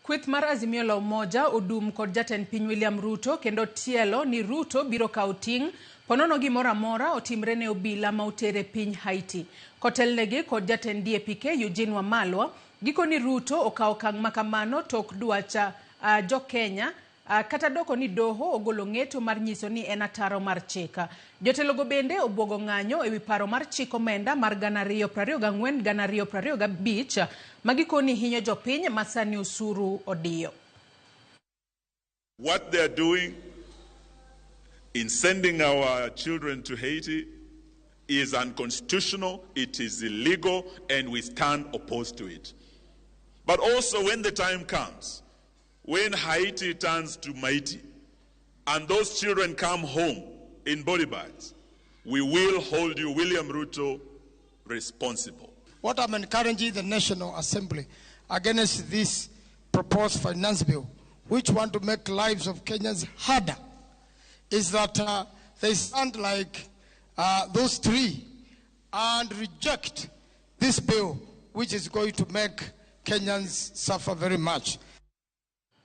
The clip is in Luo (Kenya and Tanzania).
Kweth mar Azimio la Umoja odum kod jatend piny William Ruto kendo tielo ni Ruto biro kawo ting' ponono gimoro amora otimre ne obila ma oter e piny Haiti. Kotelnegi kod jatend DAP-K Eugene Wamalwa, gikoni Ruto okawo okang' makamano tok dwach jo Kenya kata doko ni doho ogolo ng'eto mar nyiso ni en ataro mar chik. Jotelogo bende obwogo ng'anyo ewi paro mar chik omenda mar 2024 2025 ma gikoni hinyo jopiny ma sani osuru odiyo. What they are doing in sending our children to Haiti is unconstitutional, it is illegal, and we stand opposed to it. But also, when the time comes, when Haiti turns to Maiti, and those children come home in body bags, we will hold you, William Ruto, responsible. What I'm encouraging the National Assembly against this proposed finance bill, which want to make lives of Kenyans harder, is that they stand like those three and reject this bill, which is going to make Kenyans suffer very much.